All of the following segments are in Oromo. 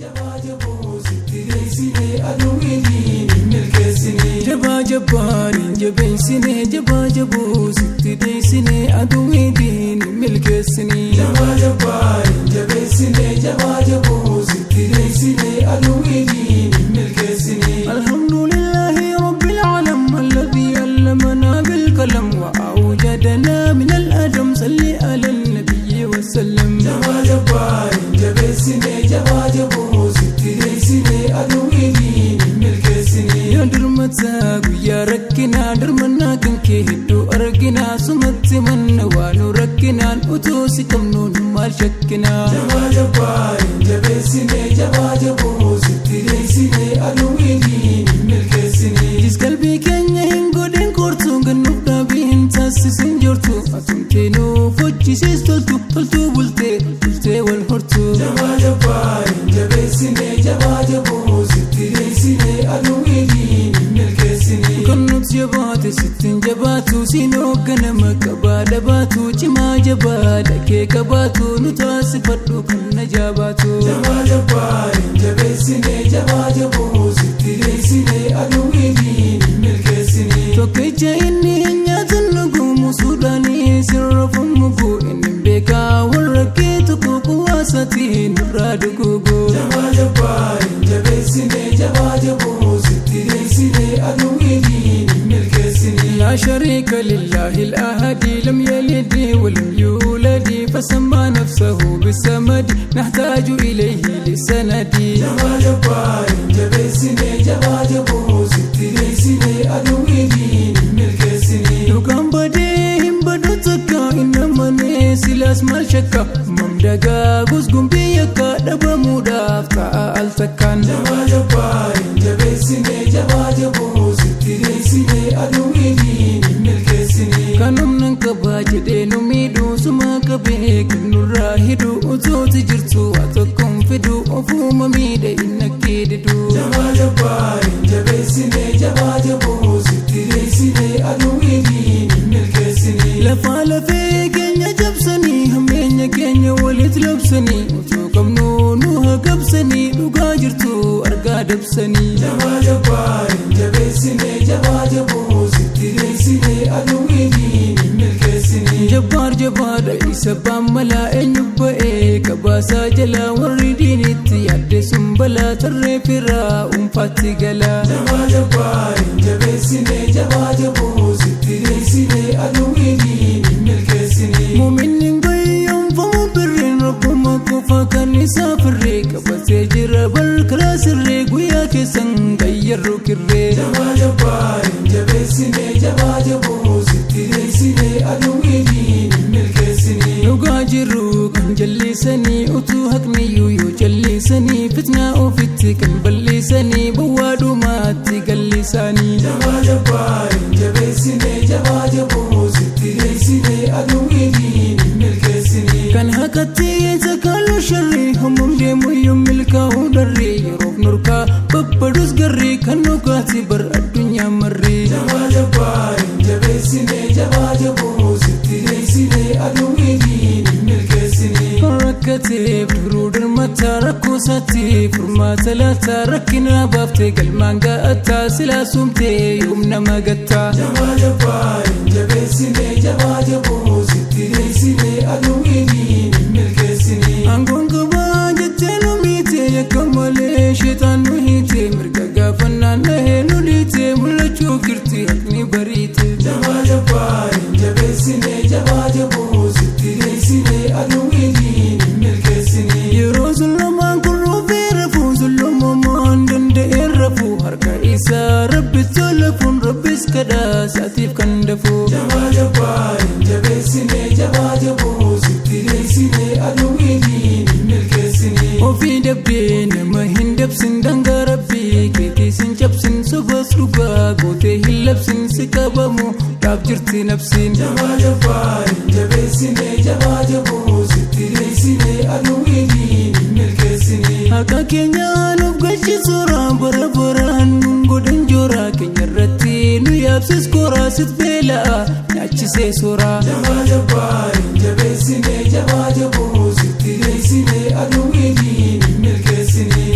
Jabaa jaboo sitti deessine aduwwi diin hin milkeessine. Jabaa jabbaan hin jabeessine, jabaa jaboo sitti deessine aduwwi diin hin milkeessine. Jabaa jabbaan hin jabeessine, jabaa jaboo sitti deessine aduwwi diin hin milkeessine. Alhamdulillahi rabbil alam alladhi allamana bil qalam wa awjadana min al adam salli ala nabiyyi wa sallam. Jabaa jabbaan hin jabeessine, jabaa jaboo sitti deessine aduwwi diin hin milkeessine. Yaa dirmataa guyyaa rakkinaa, dirmannaa kan kee hedduu arginaa, sumatti manna waan nu rakkinaan utuu si qabnu nu maal shakkinaa. Jabaa jabbaan hin jabeessine, jabaa jaboo sitti deessine aduwwi diin hin milkeessine. Jis qalbii keenya hin godhin kortuu, gannuuf dhaabii hin taasisin jirtu, atumtee nuuf hojjisiis toltu, toltuu bultee bultee wal hortu. Jabaa jabbaan hin jabeessine, jabaa jaboo sitti deessine aduwwi diin hin milkeessine. Kan nuti jabaate sittiin jabaatu, siin hoogganama qabaa dhabaatu, cimaa jabaa dhakee qabaatu, nu taasifadhu kan na jabaatu. Jabaa jabbaan hin jabeessine, jabaa jaboo sitti deessine aduwwi diin hin milkeessine. Tokkicha inni hin nyaatan dhugumu suudhaanii sirra mugu, inni beekaa warra kee tokko kuwaasatiin nurraa dugugu. Jabaa jabbaan hin jabeessine, jabaa jaboo sitti deessine aduwwi diin hin milkeessine. لا شريك لله الأحد لم يلد ولم يولد فسمى نفسه بالسمد نحتاج إليه لسند. Jabaa jabbaan hin jabeessine, jabaa jaboo sitti deessine aduwwi diin hin milkeessine. Dhugaan badee hin badu takka hin amanee silaas maal shakka mamdagaa gusgumbii yakka dhabamuudhaaf ta'a al takkaan. Jabaa jabbaan hin jabeessine, jabaa jaboo sitti deessine aduwwi diin hin milkeessine. Kan humnan qabaa jedhee nu miidhu suma qabee kan nurraa hidhu, utuuti jirtu waa tokkoon fidu, ofuma miidhe inni akkee didu. Jabaa jabbaan hin jabeessine, jabaa jaboo sitti deessine aduwwi diin hin milkeessine. Lafaa lafee keenya cabsanii hammeenya keenya walitti labsanii, utuu qabnu nu haqabsanii, dhugaa jirtu argaa dabsanii. Jabaa jabbaan hin jabeessine, jabaa jaboo sitti deessine aduwwi diin hin milkeessine. Jabbaar jabaadha isa baammalaa eenyu ba'ee qabaasaa jalaa, warri diinitti yaadde sun balaa tarree firaa uunfaatti galaa. Jabaa jabbaan hin jabeessine, jabaa jaboo sitti deessine aduwwi diin hin milkeessine. Muuminni gayyoonfamu birriin rabbuma qofa kan isaa firree qabatee jira barkaraa sirree, guyyaa keessan gayyarru kirree. Jabaa jabbaan hin jabeessine, jabaa jaboo sitti deessine aduwwi diin hin milkeessine. Dhugaa jiru kan jallisanii utuu haqniyyuu yoo jallisanii, fitnaa ofitti kan balleessanii bawwaadhumaatti gallisaanii. Jabaa jabbaan hin jabeessine, jabaa jaboo sitti deessine aduwwi diin hin milkeessine. Kan haqatti takaaluu sharrii hammam deemuyyuu milkaa'uu dharrii, yeroof nurkaa babbadus garrii kan dhugaati bar addunyaa marrii. Jabaa jabbaan hin jabeessine, jabaa jaboo sitti deessine aduwwi diin hin milkeessine. Kan rakkateef duruu dirmataa, rakkoo isaatti furmaata laataa, rakkina baaftee galmaan ga'ataa, silaa suumtee yoom nama gattaa. Jabaa jabbaan hin jabeessine, jabaa jaboo sitti deessine aduwwi diin hin milkeessine. Aangoon qabaa jettee nu miite, yakka malee sheetaan nu hiite, mirga gaafannaan dhahee nu dhiite, mul'achuuf jirti haqni bariite. Jabaa jabbaan hin jabeessine, jabaa jaboo sitti deessine aduwwi diin hin milkeessine. Yeroo zullumaan kurruufee rafuu, zullumamaan danda'ee rafuu, harka isaa rabbi tolafuun rabbis kadhaa saatiif kan dafuu. Jabaa jabbaan hin jabeessine, jabaa jaboo sitti deessine aduwwi diin hin milkeessine. Ofii dabdee nama hin dabsin, daangaa rabbii keetii sin cabsin, sobas dhugaa gootee hin labsin, si qabamu dhaaf jirti nabsiin. Jabaa jabbaan hin jabeessine, jabaa jaboo sitti deessine aduwwi diin hin milkeessine. Haqa keenya nuuf galchi suuraa, bara baraan nun godhan jooraa, keenya irratti nu yaabsis kooraa, sit beela'a nyaachisee sooraa. Jabaa jabbaan hin jabeessine, jabaa jaboo sitti deessine aduwwi diin hin milkeessine.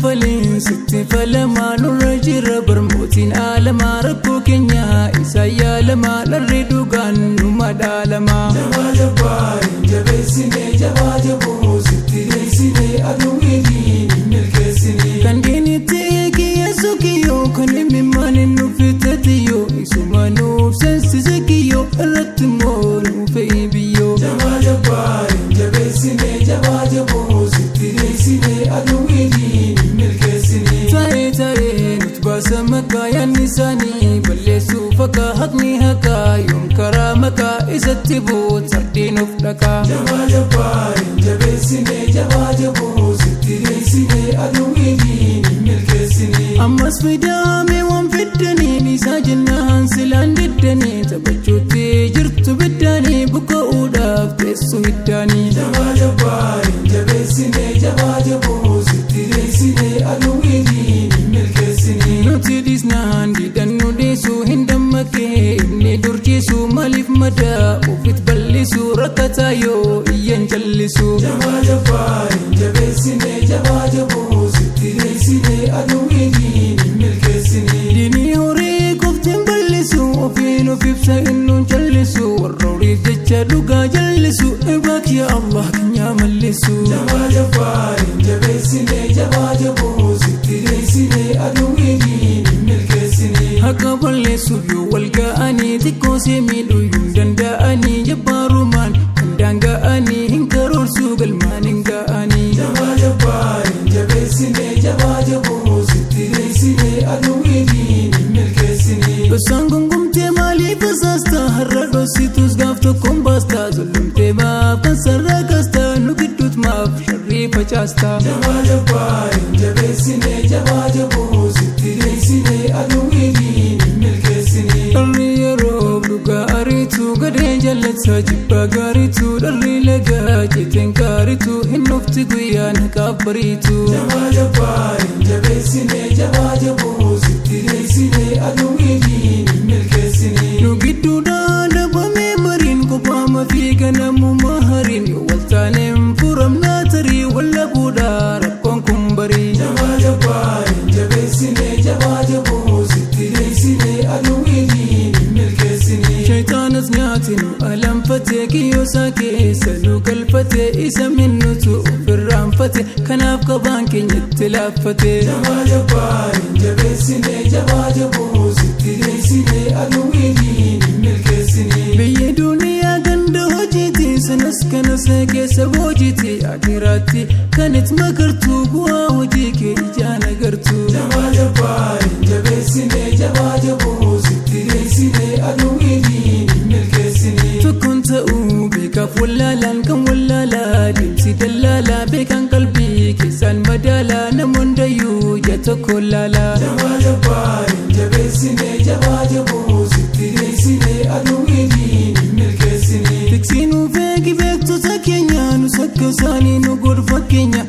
Falin sitti falamaa nurra jira barmootiin aalamaa rakkoo keenya isa yaalamaa dharri dhugaan nu madaalamaa. Jabaa jabaa hin jabeessine jabaa jaboo sitti dheessine aduwwiin hin milkeessine. Kan diinitti kiyyeessu kiyyoo kan himimmaan nu fitatiyyoo isuma nuuf seensise kiyyoo irratti immoo nu fe'i biyyoo. Jabaa jabaa hin jabeessine jabaa jaboo sitti dheessine aduwwiin hin milkeessine. Taa'ee taa'ee nuti baasa maqaa yaadni isaanii balleessuuf akka haqni haqaa yoom karaa maqaa isatti buut sardiin of dhaqaa. Jabaa jabaa hin jabeessine jabaa jaboo sitti dheessine aduwwiin hin milkeessine. Ammas fidaame waan fiddaniin isaa jennaan silaan diddanii taphachuutti jirtu biddaanii buqqa'uudhaaf teessu hiddaanii. Jabaa jabaa hin jabeessine jabaa jaboo sitti dheessine aduwwiin hin milkeessine. Nuti dhiisnaan diidan nu dhiisu hin dammaqee inni durchiisu maaliif madaa ofiit bal'isu rakkataa yoo iyyan jallisu. Jabaa jabaa hin jabeessine jabaa jaboo sitti dheessine aduwwiin hin milkeessine. Diinii horii qoftiin bal'isu ofiin of ibsa innuun callisu warra horiif jecha dhugaa jallisu ibaak yaa Allah keenyaa mallisu. Jabaa jabaa hin jabeessine jabaa jaboo sitti dheessine aduwwiin hin milkeessine. Haqa balleessuuf yoo wal ga'anii xiqqoo see miidhuu hin danda'anii jabbaarumaan kan daanga'anii hin karoorsuu galmaan hin ga'anii. Jabaa jabaa hin jabeessine jabaa jaboo sitti dheessine aduwwiin hin milkeessine. Gosaan gungumtee maaliif asaasta har'a dhoositus gaaf tokkoon baasta zullumtee maaf kan sarara kaasta nu gidduut maaf sharrii facaasta. Jabaa jabaa hin jabeessine jabaa jaboo sitti dheessine aduwwiin hin milkeessine. Dharri yeroo dhugaa ariitu gadhee jallataa jibbaa gaariitu dharri lagaa jeteen gaariitu hin dhufti guyyaan haqaaf bariitu. Jabaa jabaa hin jabeessine jabaa jaboo sitti dheessine aduwwiin hin milkeessine. Nu gidduudhaan dhabamee mariin kophaama fi ganamummaa hariin yoo waltaaneen furamnaa tarii wallabuudhaa rakkoon kun barii. Jabaa jabaa hin jabeessine jabaa jaboo sitti dheessine aduwwiin hin milkeessine. Shayitaanas nyaate nu alanfate kiyyoo isaa keessa nu galfate isa minnutu ofirraanfate kanaaf qabaan keenyatti laaffate. Jabaa jabaa hin jabeessine jabaa jaboo sitti dheessine aduwwiin hin milkeessine. Biyya duniyaa ganda hojiiti sanas kanas keessa boojiti akiraatti kan itti makartu bu'aa hojii kee ijaan agartu. Jabaa jabaa hin jabeessine jabaa jaboo sitti dheessine aduwwiin hin milkeessine. Tokkoon ta'uu beekaaf wallaalaan kan wallaalaa deemsi dallaalaa beekan qalbii keessaan madaalaa namoonni dayyuu ija tokko laalaa. Jabaa jabaa hin jabeessine jabaa jaboo sitti dheessine aduwwiin hin milkeessine. Tiksiinuu feegi beektota keenya nus akka isaanii nu godhu fakkeenya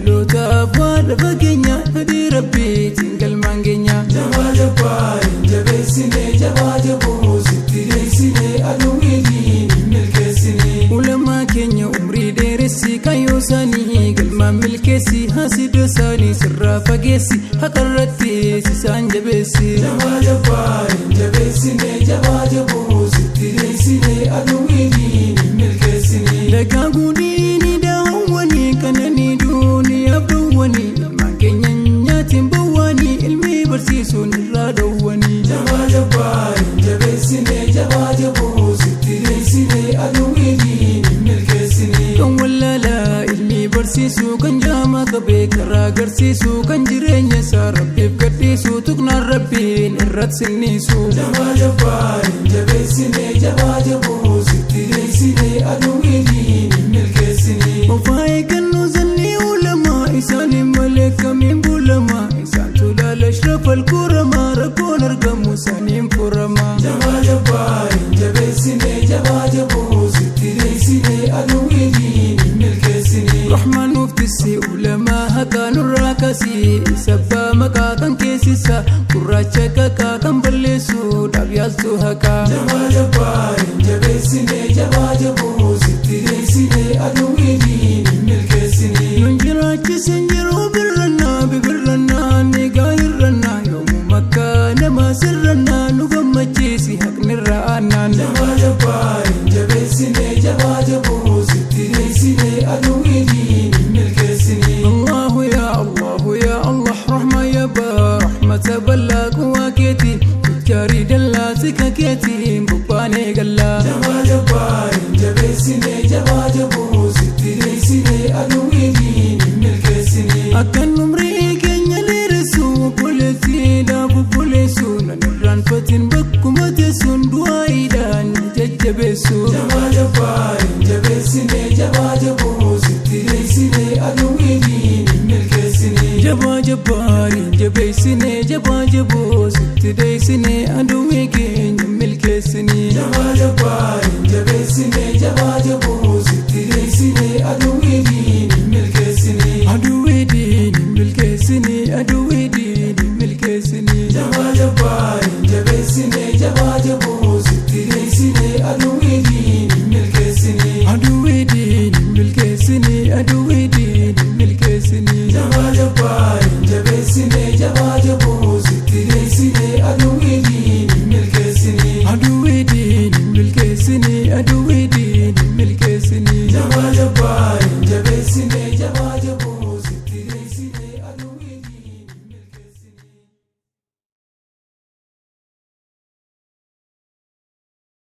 dhalootaaf waan lafa keenya fedhii rabbiitiin galmaan keenya. Jabaa jabaa hin jabeessine jabaa jaboo sitti dheessine aduwwiin hin milkeessine. Ulamaa keenya umrii dheeressi kayyoo isaanii galmaan milkeessi hasida isaanii sirraa fageessi haqarratti isaan jabeessi. Jabaa jabaa hin jabeessine jabaa jaboo sitti dheessine aduwwiin hin milkeessine. Dhagaa guudhiini daawwanii kananii duuniyaaf dhowwanii ilmaan keenya nyaatiin bowwaanii ilmi barsiisuun irraa dhowwanii. Jabaa jabaa hin jabeessine jabaa jaboo sitti dheessine aduwwiin hin milkeessine. Kan wallaalaa ilmi barsiisu kan jaamaa qabee karaa agarsiisu kan jireenya isaa rabbiif gadhiisu tuqnaan rabbiin irratti sinniisu. Jabaa jabaa hin jabeessine jabaa jaboo sitti dheessine aduwwiin hin milkeessine. Ofaa eeggannoo sanyii ulamaa isaanii malee kamiin bulamaa isaan tuulaala ashrafal kuramaa rakkoon argamu isaaniin furamaa. Jabaa jabaa hin jabeessine jabaa jaboo sitti dheessine aduwwiin hin milkeessine. Rahmaan nuuf tisi ulamaa haqaa nurraa kaasii sabbaa maqaa kan keessisa gurraacha qaqaa kan balleessu dhaab yaaltu haqaa. Jabaa jabaa hin jabeessine jabaa jaboo sitti dheessine aduwwiin hin milkeessine. Nun jiraachisin jiruu birrannaa bibirra. Tika keetiin bobbaanee galla. Jabaa jabaan hin jabeessine, jabaa jaboo sitti deessine, aduwwiitiin hin milkeessine. Akkan umrii keenya dheeressu, obboleettiidhaaf obboleessu nan irraanfatin, bakkuma teessuun du'aayiidhaan na jajjabeessu. Jabaa jabaan hin jabeessine, jabaa jaboo sitti deessine, aduwwiitiin hin milkeessine. Jabaa jabaan hin jabeessine, jabaa jaboo sitti deessine, aduwwii keenya milkeessine. Jabaa jabaan hin jabeessine, jabaa jaboo sitti deessine, aduwwiitiin.